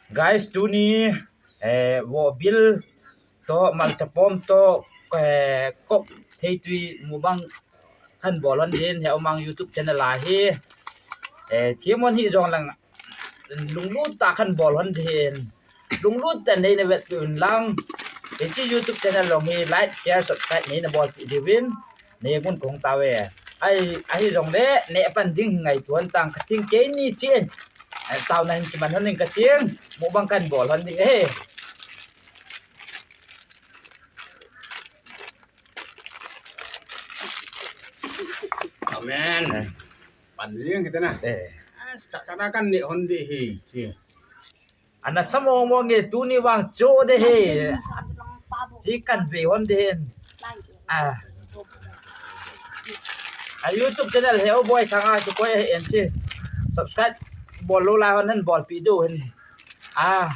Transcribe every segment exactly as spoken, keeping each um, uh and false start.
Guys, tuni, eh, Vohbil toh, Malchapom toh, eh, Kop Theitui mukbang kan bol hon din, he Omang YouTube channel a hi. Eh, themhon hi jong lang, lunglut tah kan bol hon din. Lunglut tah in nei na vet uvin lang. Hiche YouTube channel jong hi like, share, subscribe nei na bolpeh diuvin. Nei gun kong tao e. Ai, ahi jongle, nei pan ding ngaito hon tang kating keini chen. Ai, taona hin kiman hon ding kating. Mukbang kan bol hon ding e. Amen. Pan ding kita na. Eh. Ah, ka-, kana kan ne hon ding hi. Ana sa mong mong e, tuni vang cho de he. Chi kan ve hon de hen. Ah. A YouTube channel he o boi thanga chu koi en chi. Subscribe bol lou lai hon hen, bolpeh diu hen. Ah.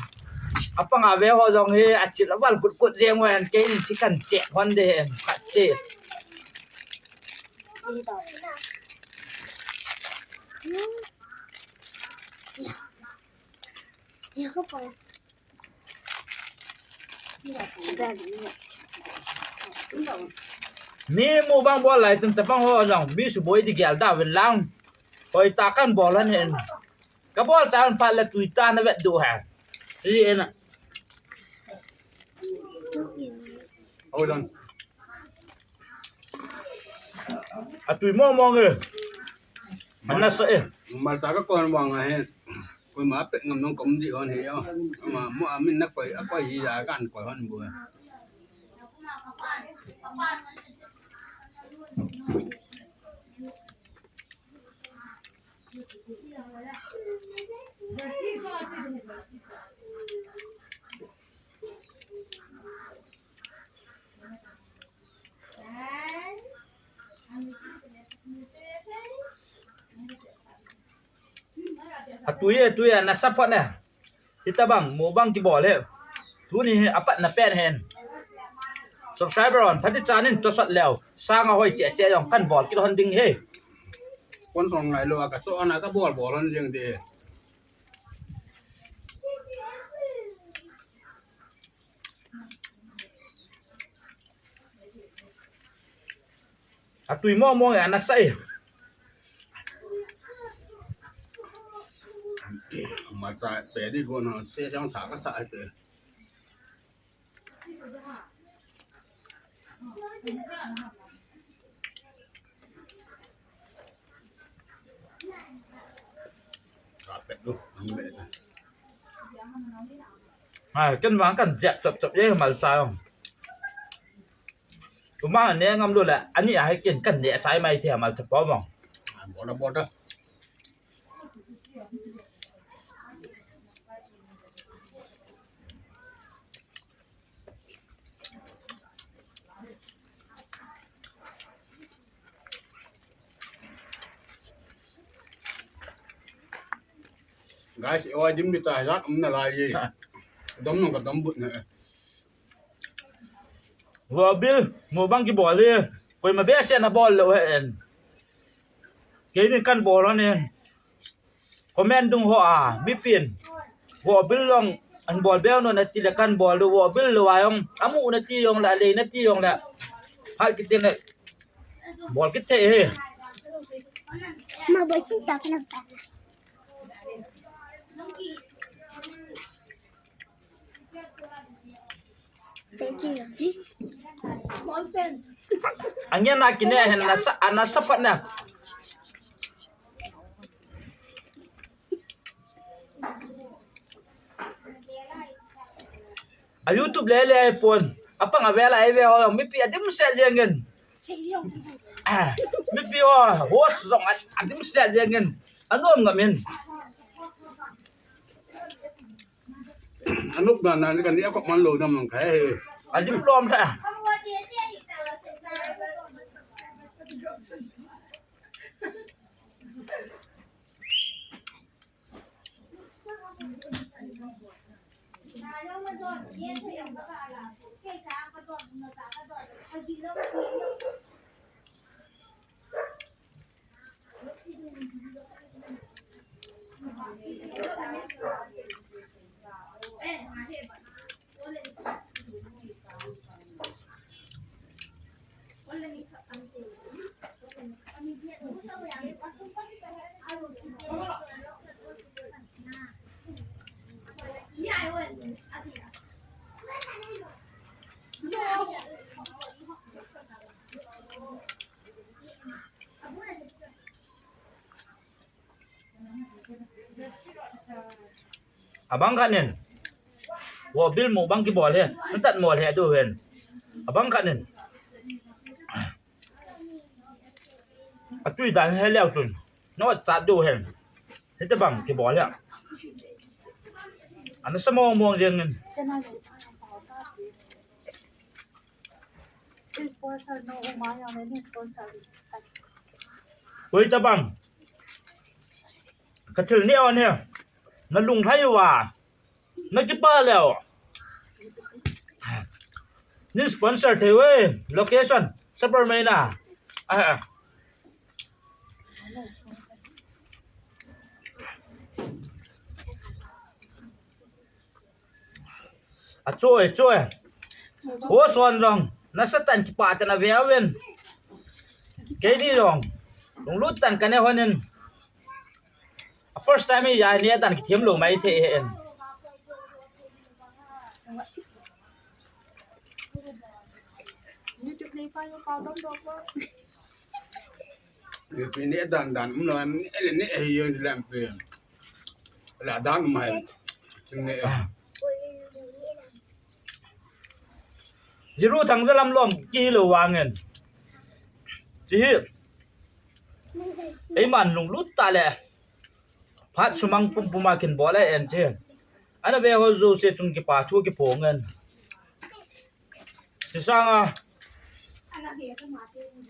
Apang a ve ho jong he, achil aval kut kut jeng wen, keini chi kan che hon de hen. Khat che. Mi mukbang bol lai tun chapang ho jong, mi suboi di gel da ven lang. Hoi tah kan bol hon hen. Ka bol cha hon phat le tui tah na vet diu hen. Hi en a. Oi lang. Atui mong mong e. Ana sa e. Malta ka kon wang a he. Koima pet ngam nung kom di hon he o. Ama mo amin na koi, a koi hi ja kan koi hon bu. Atui e, tui e, ana support ne. Hitabang mukbang kibol e. Tuni hi apatna pen hen. Subscriber hon phatecha nin tosot leu, sanga hoi cheh cheh jong kan bol kit hon ding he. Kon song ngai lou a ka cho ana ka bol bol hon ding de. Atui mong mong e, ana sa e. Malcha pe di ko na se jong tha ka sa e te. Ai, ken vang kan jep chop chop e malcha jong. Tuma ne ngam lou le, ani a hi ken kan ne chai mai the malcha pom jong. Bol da, bol da. Guys, oi dim di ta ja, um na lai ye. Dom nung ka dom but ne. Vohbil mukbang kibol e. Koima behseh na bol lou hen. Keini kan bol hon e. Comment dung ho a, mipin. Vohbil jong, an bol beh u nati le kan bol diu, Vohbil lou a jong, amu nati jong le, alei nati jong le. Hat kit ding le. Bol kit thei e. Ma bol sin tak na. Thank you. Small pens. Angin na kine hen na sa, ana sa pat na. A YouTube le le ai pon. Apang a vela ai ve ho, mipi adim se jengin. Ah, mipi ho, host jong adim se jengin. Anom ngamin. Anop na na ni kan ni akop man lou dam nang khai he. Adim lom tha. Abang khat in. Wo bil mu bang kibol he. Natat mo he du hen. Abang khat in. Atui dan he leo chun. Nochat du hen. Hitabang kibol he. Ana sa mong mong jeng in. Sponsor no, uma yang le sponsor. Oi tabang. Ka thil neh on he. Na lunglhai uva. Na kipah leo. Ni sponsor thei uve. Location. Super Maina. Ah, ah. Achoi, choi. O son jong. Nasatah in kipah tah in ave uvin. Keini jong. Lunglut tah in kaneh hon in. A first time hi, ya, neh dan kithem lou mai thei hen. Neh dan dan, um, no, em, ele neh hi yen lam pe. La dan mai. Neh. Ah. Jiru thang jalam lom kilou vangin. Chihi. Eiman lunglut tah le. Phat sumang pumpum a kin bol e en chi. Ana ve ho jouse chung kipa thu kiphong in. Chisanga.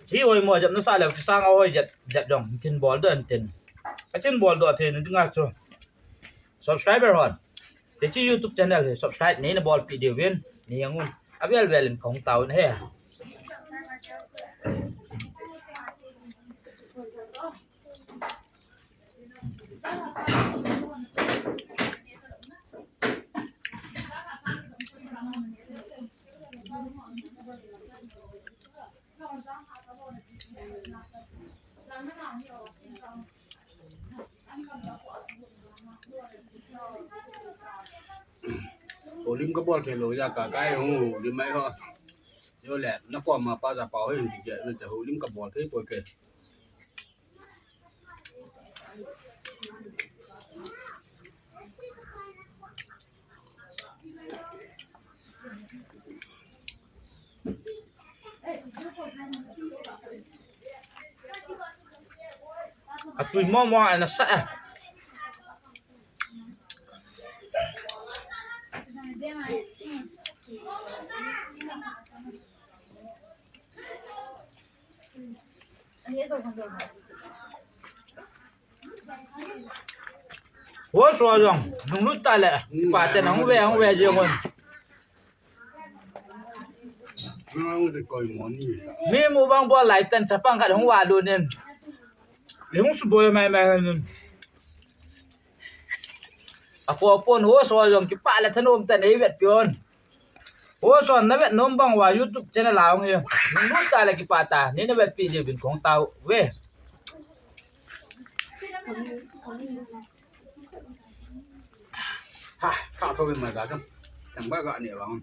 Thi hoi mo jep nasa le chisanga hoi jep jep jong kin bol doh en tin. Akin bol doh thei na dinga chu. Subscriber hon. Hiche YouTube channel hi subscribe neina bolpeh diuvin, nei jong un. Avel vel in kahung taovin ahi. Houlim kabol thei lou jeh a ka kai hung houlim mai ho. Jole, na koma pa ja pa ho hin ti je, na te houlim kabol thei poi ke. Atui mo mo ana sa e. Wo so jong, lunglut tah le, pa te na hung ve, hung ve jeng un. Mi mukbang bol lai tan chapang khat hung va lut in. Lei hung suboi mai mai in. Apo pon ho so jong kipah le thanom tah in eivetpi un. Ho so na vet nom bang uva YouTube channel a hung hi. Lunglut tah le kipah tah in na vetpi diuvin kahung taove. Ha, ka tho mai da kan. Tang ba ga ne bang.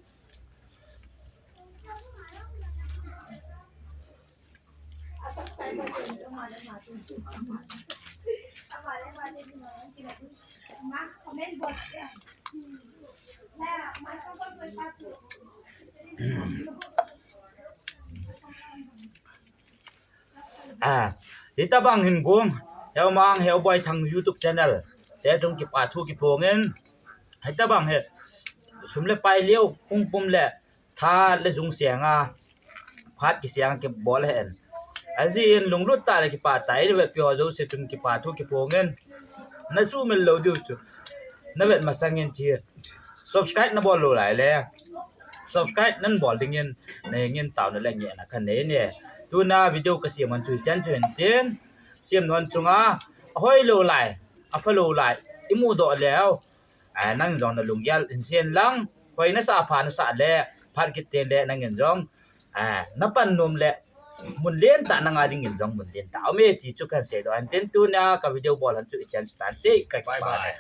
Ah, hitabang hin gung, Heomang, Heoboi Thang YouTube channel te chung kipa thu kiphong in. Hitabang hi, sum le pai leo, pung pum le, tha le jung senga, phat kiseng kibol hen. Ajeh in lunglut tah le kipah tah in, vetpi ho jouse chung kipa thu kiphong in. Na sumil lou diu chu. Na vet masang in chi. Subscribe na bol lou lai le. Subscribe nan bol dingin, na hengin taona le ngehna kanei ne. Tuna video kasem hon chu hichan chu hin tin. Sem non chunga, ahoi lou lai, apha lou lai, imu doh leu. Ah, nang jong na lunggel hin sen lang, hoi nasa pha nasa le, phat kit teng le nangin jong, ah, na pan nom le, mun lentah nanga dingin jong mun lentah aume ti chu kan seidoh in tin tuna ka video bol hon chu hichan chu tante ka kipah e.